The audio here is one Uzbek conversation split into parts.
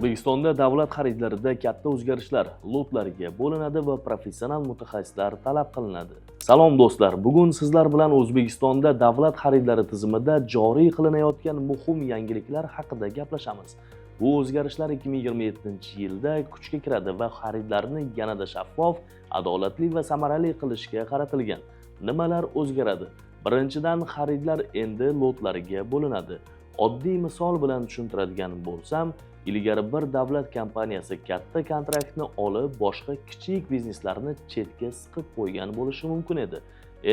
O'zbekistonda davlat xaridlarida katta o'zgarishlar: lotlarga bo'linadi va professional mutaxassislar talab qilinadi. Salom, do'stlar! Bugun sizlar bilan O'zbekistonda davlat xaridlari tizimida joriy qilinayotgan muhim yangiliklar haqida gaplashamiz. Bu o'zgarishlar 2027-yilda kuchga kiradi va xaridlarni yanada shaffof, adolatli va samarali qilishga qaratilgan. Nimalar o'zgaradi? Birinchidan, xaridlar endi lotlarga bo'linadi. Oddiy misol bilan tushuntiradigan bo'lsam, ilgari bir davlat kompaniyasi katta kontraktni olib, boshqa kichik bizneslarni chetga siqib qo'ygan bo'lishi mumkin edi.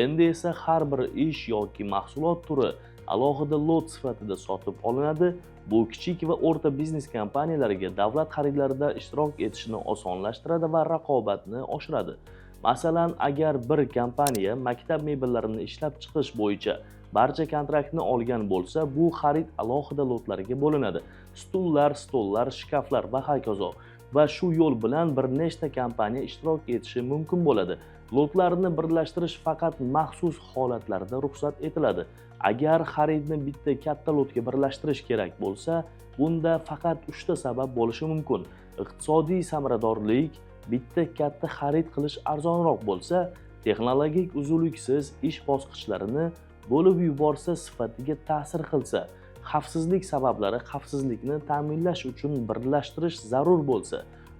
Endi esa har bir ish yoki mahsulot turi alohida lot sifatida sotib olinadi. Bu kichik va o'rta biznes kompaniyalariga davlat xaridlarida ishtirok etishni osonlashtiradi va raqobatni oshiradi. Masalan, agar bir kompaniya maktab mebellarini ishlab chiqish bo'yicha barcha kontraktni olgan bo'lsa, bu xarid alohida lotlarga bo'linadi: stullar, stollar, shkaflar va hokazo. Va shu yo'l bilan bir nechta kompaniya ishtirok etishi mumkin bo'ladi. Lotlarni birlashtirish faqat maxsus holatlarda ruxsat etiladi. Agar xaridni bitta katta lotga birlashtirish kerak bo'lsa, bunda faqat uchta sabab bo'lishi mumkin: iqtisodiy samaradorlik, bitta katta xarid qilish arzonroq bo'lsa; texnologik uzluksiz, ish bosqichlarini bo'lib yuborsa, sifatiga ta'sir qilsa; xavfsizlik sabablari, xavfsizlikni ta'minlash uchun birlashtirish zarur bo'lsa.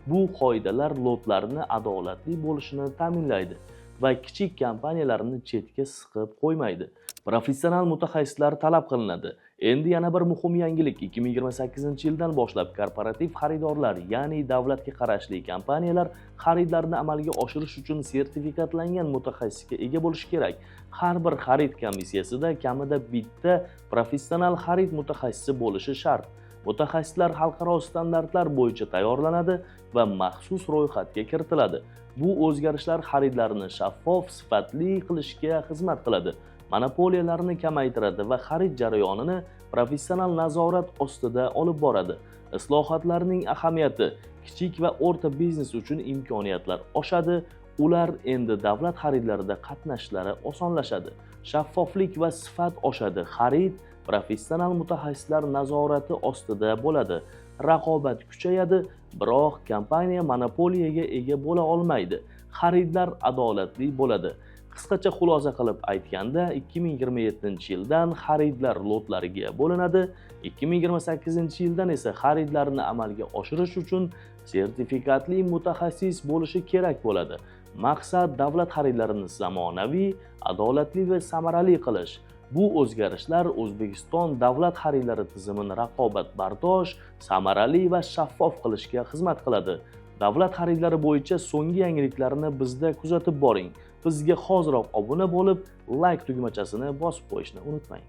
Bu qoidalar lotlarni adolatli bo'lishini ta'minlaydi va kichik kompaniyalarni chetga siqib qo'ymaydi. Professional mutaxassislar talab qilinadi. Endi yana bir muhim yangilik: 2028 yildan boshlab korporativ xaridorlar, ya'ni davlatga qarashli kompaniyalar xaridlarni amalga oshirish uchun sertifikatlangan mutaxassisga ega bo'lishi kerak. Har bir xarid komissiyasida kamida bitta professional xarid mutaxassisi bo'lishi shart. Mutaxassislar xalqaro standartlar bo'yicha tayyorlanadi va maxsus ro'yxatga kiritiladi. Bu o'zgarishlar xaridlarni shaffof, sifatli qilishga xizmat qiladi, monopoliyalarni kamaytiradi va xarid jarayonini professional nazorat ostida olib boradi. Islohotlarning ahamiyati: kichik va o'rta biznes uchun imkoniyatlar oshadi, ular endi davlat xaridlarida qatnashishlari osonlashadi. Shaffoflik va sifat oshadi, xarid professional mutaxassislar nazorati ostida bo'ladi. Raqobat kuchayadi, biroq kompaniya monopoliyaga ega bo'la olmaydi, xaridlar adolatli bo'ladi. Qisqacha xulosa qilib aytganda, 2027 yildan xaridlar lotlariga bo'linadi, 2028 yildan esa xaridlarni amalga oshirish uchun sertifikatli mutaxassis bo'lishi kerak bo'ladi. Maqsad davlat xaridlarini zamonaviy, adolatli va samarali qilish. Bu o'zgarishlar O'zbekiston davlat xaridlari tizimini raqobatbardosh, samarali va shaffof qilishga xizmat qiladi. Davlat xaridlari bo'yicha so'nggi yangiliklarni bizda kuzatib boring. Bizga hoziroq obuna bo'lib, layk tugmachasini bosib qo'yishni unutmang.